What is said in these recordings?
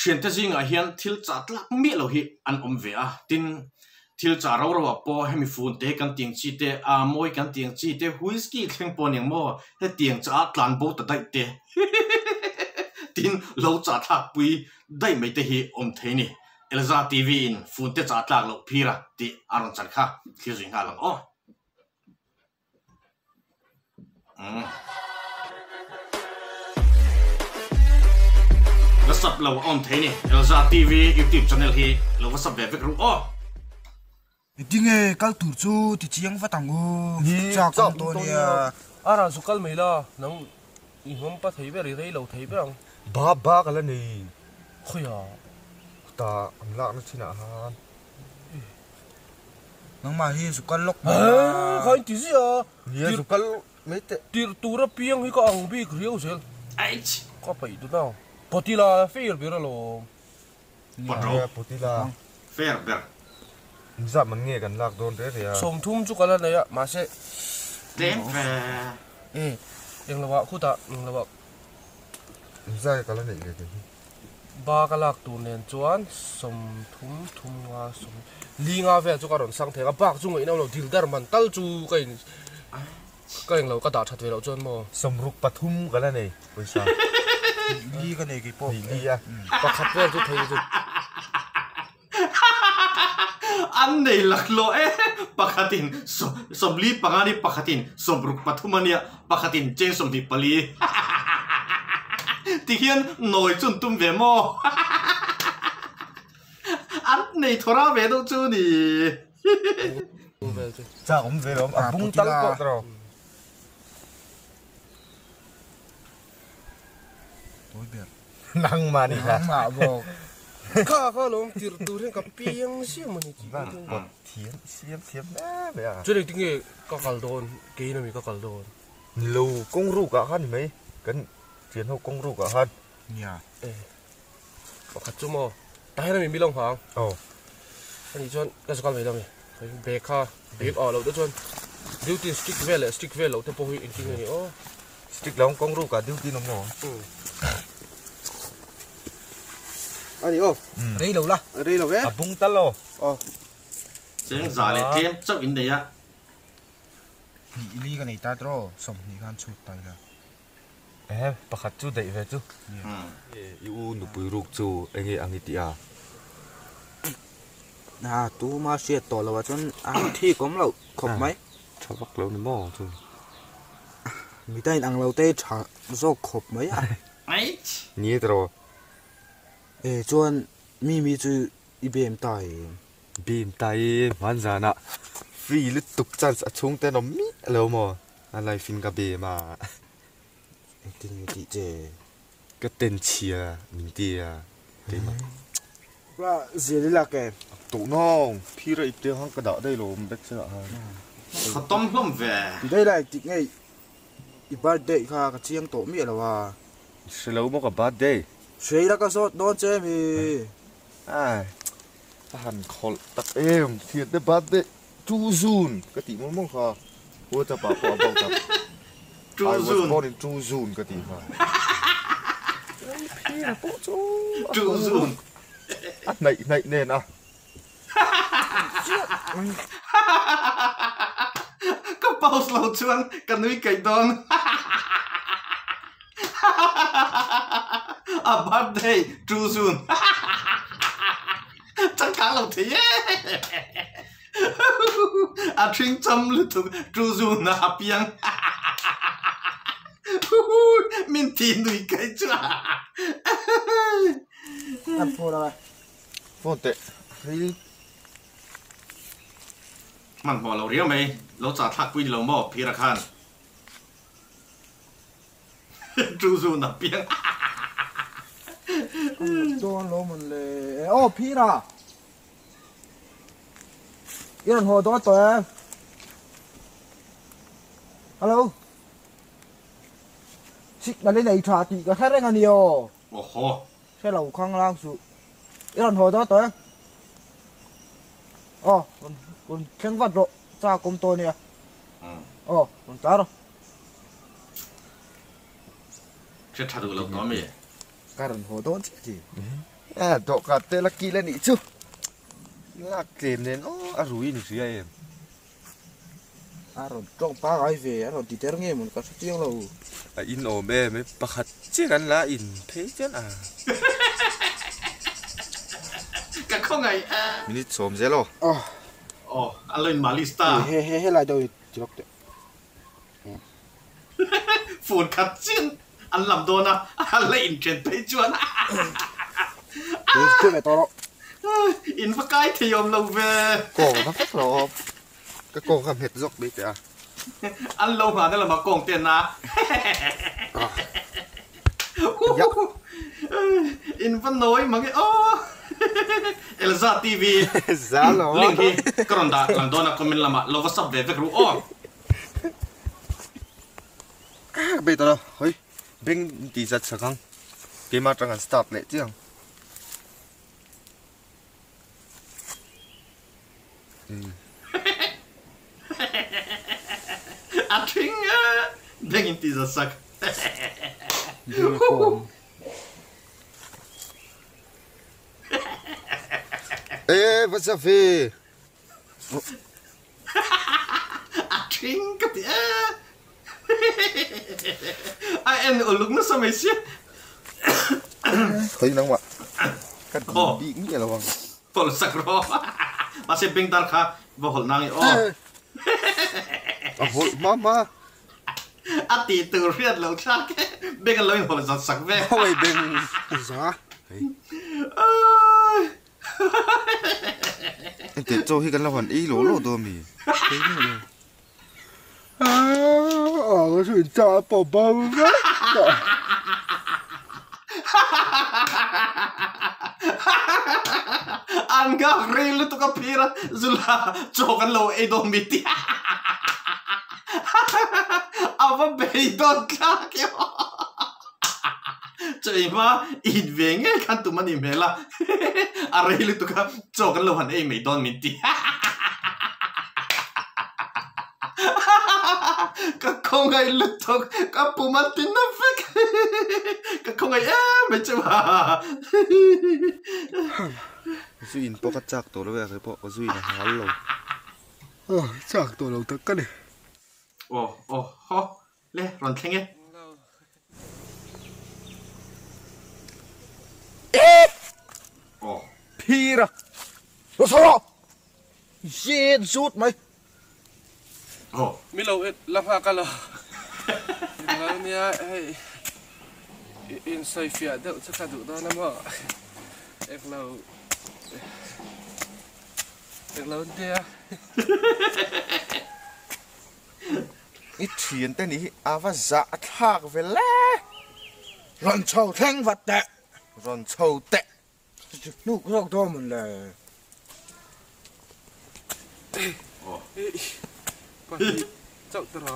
Thiante zingah hian thil chah tlak miah lo hi an awm ve a, tin, thil chah ro ro ah pawh hemi fun te kan tiang chi te, aa mawi kan tiang chi te, whisky thleng pawh aniang maw, hetiang chah ah tlan bo ta daih te, tin, lo chah thlak pui daih mai te hi awm thei a ni. Elza TV in fun te chah tlak loh phir a tih a rawn chan kha thlir zui nghal ang aw. La sub lo a awm thei ni. Elza TV YouTube channel hi lo va sub ve vek ru aw. Tinge kal tur chu ti chiang vat ang u. Chak awm tawh nia. A ran chu kal mai la, nang i hnawm pa thei ber, i rei lo thei ber ang. Ba ba ka la nei. Khawiah? Khutah an lakna thinah khan. Nangmah hi zu kal lawk mai a. Kha in ti ziah a. Nia zu kal mai teh. Tirh tur apiang hi ka ang bik riau zel. Aich. Ka paih dun a. Potila fair ber alawm. Potro. Potila. Fair ber. Engzah man nge kan lak dawn reh reh a. 30 chu ka la nei a mahse. Tlem ve. E englo ah khutah englo ah. Engzah nge ka la neih ve kei hi. Ba ka lak tur nen chuan 30 thum nga sawm li nga vel chu ka rawn sang thei a, bak chu ngaihna awm lo dil dar man tal chu ka in ka englo ka dah that ve loh chuan maw. 63 ka la nei pawisa. Li ka nei kei pawh. Li a. Pakhat vel chu thei chu. An nei laklawh e, pakhatin 45 ni pakhatin 63 a nia, pakhatin cheng 24. Tihian nawi chu an tum ve maw? An nei thawra ve deuh chu ni. Chak awm ve lo, a bung tal pawh tawh. Nangmah ni kha. Nangmah bawk. Kha kha lawm tirh tur hian ka piang siam a ni tih ka tum. Pot thiam siam thiam hle mai a. Chuan engtin nge ka kal dawn keiin ami ka kal dawn. Ni lo kawng ruk ah khan ni mai kan thian ho kawng ruk ah khan. Nia. E pakhat chu maw tah hian ami milawng hang. Aw. Ani chuan ka zu kal mai dawn a ni bag kha bag ah loh te chuan duty stick vel leh stick vel loh te pawh hi engtin nge ni aw. Stick lo kawng ruk ah duty in awm lo. Ani aw. Rei lo la. Rei lo e. A bung tal aw. Aw. Cheng za leh tlem chauh in nei a. Hnih li ka nei ta tawh aw, 20 khan chhut ta ila. Ehe, pakhat chu daih ve chu. I u nupui ruk chu enge ang i tih a? A, tuma hriat tawh lo ah chuan a thik awm loh khawp mai. Tha vak lo ni maw chu. Mita in ang lo te tha zawk khawp mai a. Ni e tawh. E chuan mi mi chu i bem ta em? Bem ta e, hmanzan ah free lutuk chance a chhung ten awm miah lo maw? A life in ka bem a. Engtin nge tih che? Ka ten chhia min ti a keimah. Ka zir ila ke. Tawh nang, phir a ipte khan ka dah daih lo awm bek che ah khan. Ka tawm hlawm ve. Daih lai tik ngei i birthday kha ka chiang tawh miah lo a. I hre lo maw ka birthday? Hre ila ka zawt dawn che mi. Ai, ka han khawlh tak em, thiante birthday 2 June ka tih mawlh mawlh kha. WhatsApp ah pawh a about a. I was born in 2 June ka tih kha. Phir pawh chu a 2 June. A hnaih hnaih nen a. Ka pause lo chuan ka nui kaih dawn. A birthday 2 June. Changkang lo thei e. A thing cham lutuk tu zun a piang min ti nui kai chu a. Kan phone a. Phone teh ril. Hmanhmawh lo riau mai lo chah thlak pui ni lo maw phira khan. Tu zun a piang. Dawn lo mawn le. Aw phira. I rawn haw dawn tawh em? Hello? Signal i nei tha tih ka hre reng a ni aw. Awhaw. Hre lo khang lang suh. I rawn haw dawn tawh em? Aw, rawn rawn thleng vat rawh. Chak awm tawh a nia. Aw, rawn tlar rawh. Hre tha duh lo tawh a mi? Ka rawn haw dawn chiah chi. A dawhkan te la kil a nih chu. Lak tlem nen aw a rui ni hria em. A rawn tawng pangai ve a rawn ti der nge maw ka hre chiang lo. A in awm em e pakhat chiah kan la in phei chian a. Ka khawngaih a. Minute sawm zel aw. Aw a lo in malis ta. He he helai deuh hi ti bawk teh. Phone khat chian an lam dawn a, a la inthen phei chuan in va kai thei awm lo ve. Kawng va vek lo awm. Ka kawng kha nghet zawk mai teh a. An lo nghahna lamah kawng te an a. In va nawi mang e aw. Elza TV link hi ka rawn dah lang dawn a comment lamah lo va sub ve vek ru aw. Ka bei tawh lo, hawi beng ti zat sak ang, keimah atang an start leh chiang. A thing e, beng in ti zat sak. Beng a kawm. E va za ve. A thing ka ti e. A en uluk nasa mai sia. Khawi nangmah ka ti bik miah lo ang. Hawlh sak rawh. Mahse bengdar kha va hawlh nang i aw. A hawlh hma hma. A tih tur hriat loh thlak e. Beng an lo inhawlh zat sak ve. Khawi beng za. Engteh chaw hi kan lo han ei lo lo dawn mi? Ei lo lo. An nghak rei lutuk a phir a, Zula chaw kan lo ei dawn mi tih a va bei dawn thlak e aw. Chaw ei hma i hit ve ngei khan tum a nih hmel a, a rei lutuk a, chaw kan lo han ei mai dawn min ti. Ka khawngaih lutuk, ka pum a ti na vek, ka khawngaih em mai chu a. Zu in pawh ka chak tawh lo e, a rei pawh ka zu in a hal lo. Chak tawh lo tak ka ni. Aw aw haw Le, rawn thleng e. Aw. Phir a. Raw saw rawh. Zet zut mai. Aw. Mi lo la nghak a lo. Lo nia hei in sawi fiah deuh chu ka duh dawn a maw. Englo englo nia. I thian te nih hi a va zah thlak ve le. Rawn chho thleng vat teh. Rawn chho teh. Hnuk zawk dawn mawn le. Pahnih chauh tara.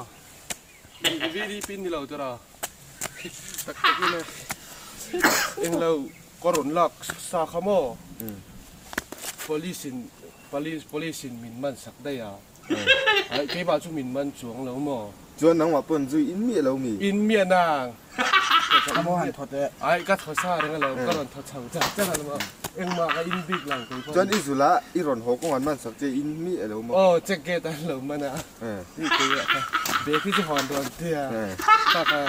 VDP ni lo tara. Tak tak in e. Englo ka rawn lak sa kha maw. Police in police in min man sak daih a. Ai keimah chu min man chuang lo maw? Chuan nangmah pawn zui in miah lo mi? In miah nang. Ka maw han thawt e. Ai ka thaw sa reng alo, ka rawn thaw chho char char alo maw. Engmah ka in bik lo kei pawh. Chuan i zula i rawn haw kawng an man sak che in miah lo maw? Aw check gate an lo man a. Ni kei ah kha bag hi chu hawn rawn tia. Kha kha.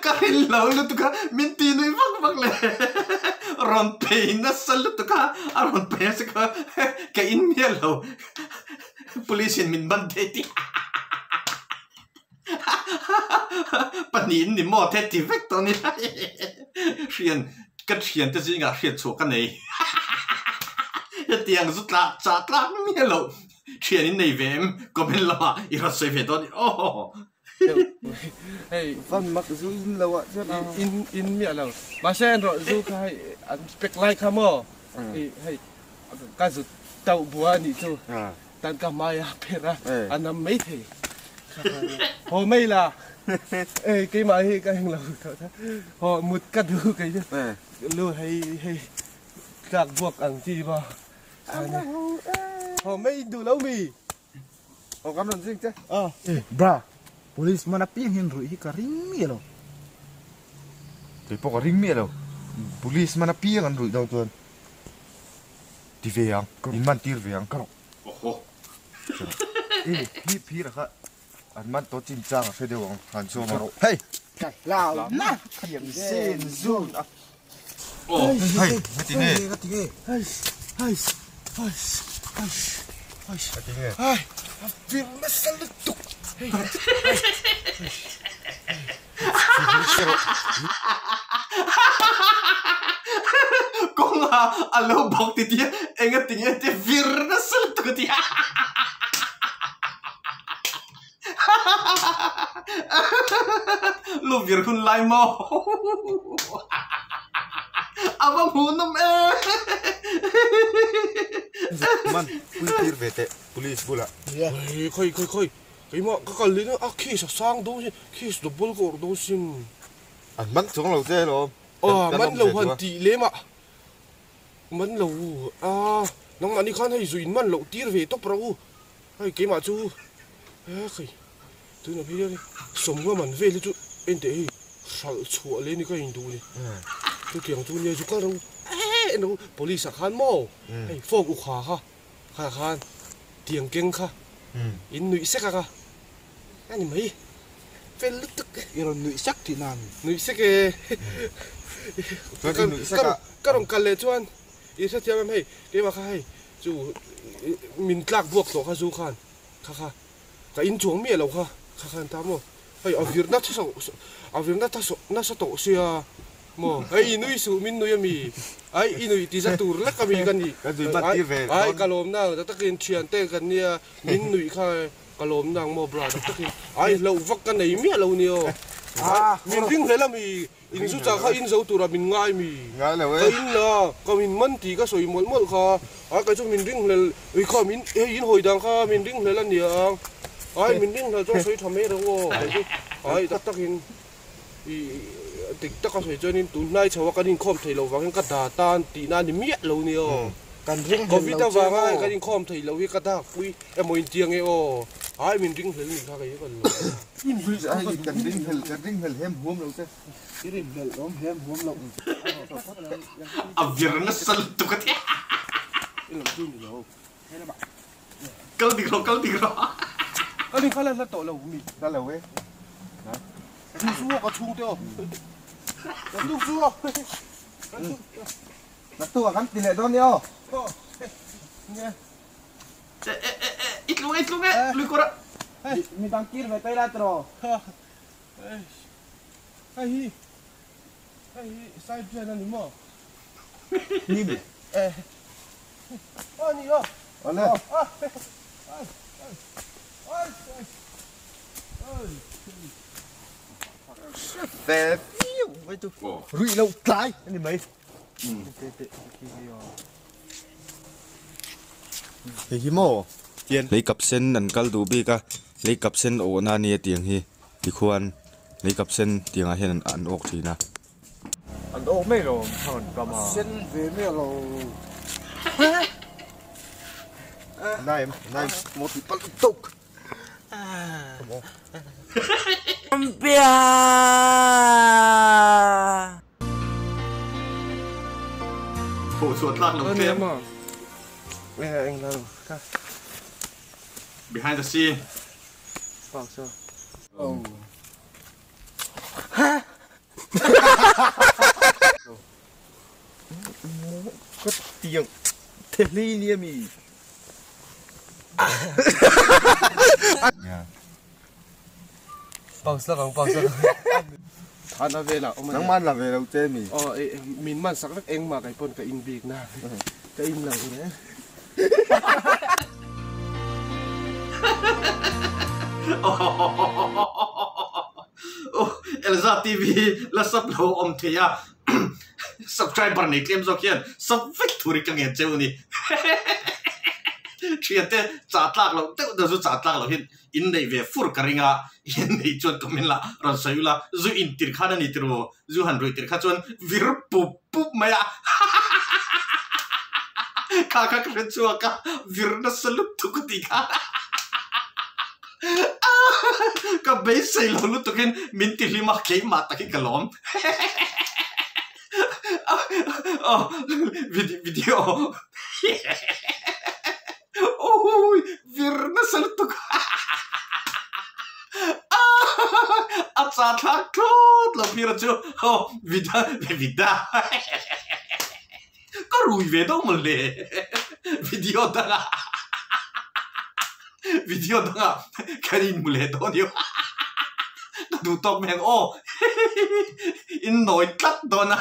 Ka rin lo lutuk a, min ti nui vak vak le. Rawn phei nasa lutuk a, a rawn phei nasa kha ka in miah lo. Police in min ban thei tih pahnih in ni maw the ti vek tawh ni. Hrian ka thian te zingah hriat chhuah ka nei. Hetiang zu tlak chah tlak miah loh. Thian in nei ve em? Comment lamah i rawn sawi ve dawn i aw. Hei van mak zu in lo ah chuan a. In in miah lo. Mahse an rawh zu kha hei an pek lai kha maw i hei ka zut tauh bua a nih chu tan ka hmai a pher a a nam mai thei. Haw mai la ei keimah hi ka eng lo haw mut ka duh kei chu lu hei hei tlak buak ang chi maw. Haw mai duh lo mi. Aw kan rawn zing che. Eh bra, police man apiang hian ruih hi ka ring miah lo. Kei pawh ka ring miah lo. Police man apiang an ruih dawn chuan ti ve ang, in man tir ve ang. Oho. E phir phir a kha an man tawh chin chang a hre deuh ang han sawm a. Hei! Ka hlau na thiam zen zun a. Aw. Hei, ngati nge? Ngati nge? Hei, hei, hei, hei, hei. Ngati nge? Hei, a vir nasa lutuk. Hei, hei, hei. Kawnga a lo bawk ti tia enga ti nge tia vir nasa lutuk a ti a. Lu vir hun lai maw? A va hmuh nawm e. Man, pui tir ve teh police bulah. Khawi khawi khawi Keimah ka kal leh a case a sang dawn hi case double ka awrh dawn sin. An man chung lo che alawm. Aw man lo han tih lem a man lo a nangmah ni khan hei zu in man loh tir ve tawp rawh u hei keimah chu he khai tunah phei hian sawmnga man vel hi chu enteh hei hralh chhuah leh ni ka induh ni chutiang chu nia zu kal rawh u eh en rawh u police ah khan maw hei fork u kha kha Kha khan tiang keng kha in nuih sek a ka a ni mai fel lutuk e. I rawn nuih sek tih nan. Nuih sek e. Ka rawn kal leh chuan i hrethiam em hei keimah kha hei chu min tlak buak tawh kha zu khan kha kha ka in chuang miah lo kha kha khan ta maw hei a virna a virna nasa tawh sia. Maw? Hei i nui suh min nui ami? Ai i nuih ti za tur lek ami ka nih? Ka zui bat tir ve dawn. Ai ka lawm nang tak takin thiante kan nia min nuih kha ka lawm nang maw bra tak takin ai hlauh vak ka nei miah lo nia aw. Ai min ring hlel ami? In zu chah kha in zo tura min ngai mi? Ngai lo e. Ka in la ka min man tih ka sawi mawlh mawlh kha ai kei chu min ring hlel ui kha min hei in hawi dan kha min ring hlel ania ai min ring hlel chuan sawi tha mai reng aw kei chu ai tak takin I dik taka sawi chuanin tun hnai chho a kan inkhawm thei lo vangin ka da tan tihna a ni miah lo nia aw. Kan ring hlel lo Covid avanga hei kan inkhawm thei lo hi ka dak pui emaw intiang e aw. Ai min ring hlel nih kha kei hi ka lo. Ai kan ring hlel kan ring hlel hem huam lo che. I ring hlel awm hem huam lo. A vir nasa lutuk a ti. I lo chu ni lo. Kal dik rawh, kal dik rawh. Kal dik kha la hla tawh lo mi. Hla lo e. Chu chu aw ka chhung te aw. Ka tuk chu aw. Naktuk ah kan ti leh dawn nia aw. E e e e i tlung e i tlung e lui kawr ah. Midang kir ve tai la tiraw. Hei hi hei hi side drain a ni maw? Ni mi. A ni aw. Awle. Ve viau mai chu. Ruih loh tlai a ni mai. Hei hi maw lei kap sen an kal duh bik a, lei kap sen awhna a nia tiang hi tikhuan lei kap sen tiangah hian an awk thin a. An awk mai lo thang an kam a. Sen ve miah lo. Naim, naim, maw ti palh tuk. Phuh chhuah tlak lo tlem. Behind the scene. Ka tiang thehli nia mi. Pause la kang pause la. Thana vela awm a nia. Nangman la ve lo che mi. Aw min man sak vek engmah kei pawn ka in bik na ka in lo hle. Elza TV la sub lo awm thei a subscriber nei tlem zawk hian sub vek tur hi ka ngen cheu a ni thiante chah tlak loh deuh deuh chu chah tlak loh hian in neih ve fur ka ring a in neih chuan comment lah rawn sawi ula zu in tir khan a ni tiraw zu han ruih tir kha chuan vir pup pup mai a kha kha ka hre chhuak a vir nasa lutuk a tih kha. Ka beisei lo lutukin min ti hlim a, keimah tak hi ka lawm. Video Ui vir nasa lutuk a cha thlak thlawt lo phir a chu vida vida ka rui ve deuh mawle video dangah video dangah kan inhmu leh dawn io ka duh tawk mai ang aw in nawi tlat dawn a.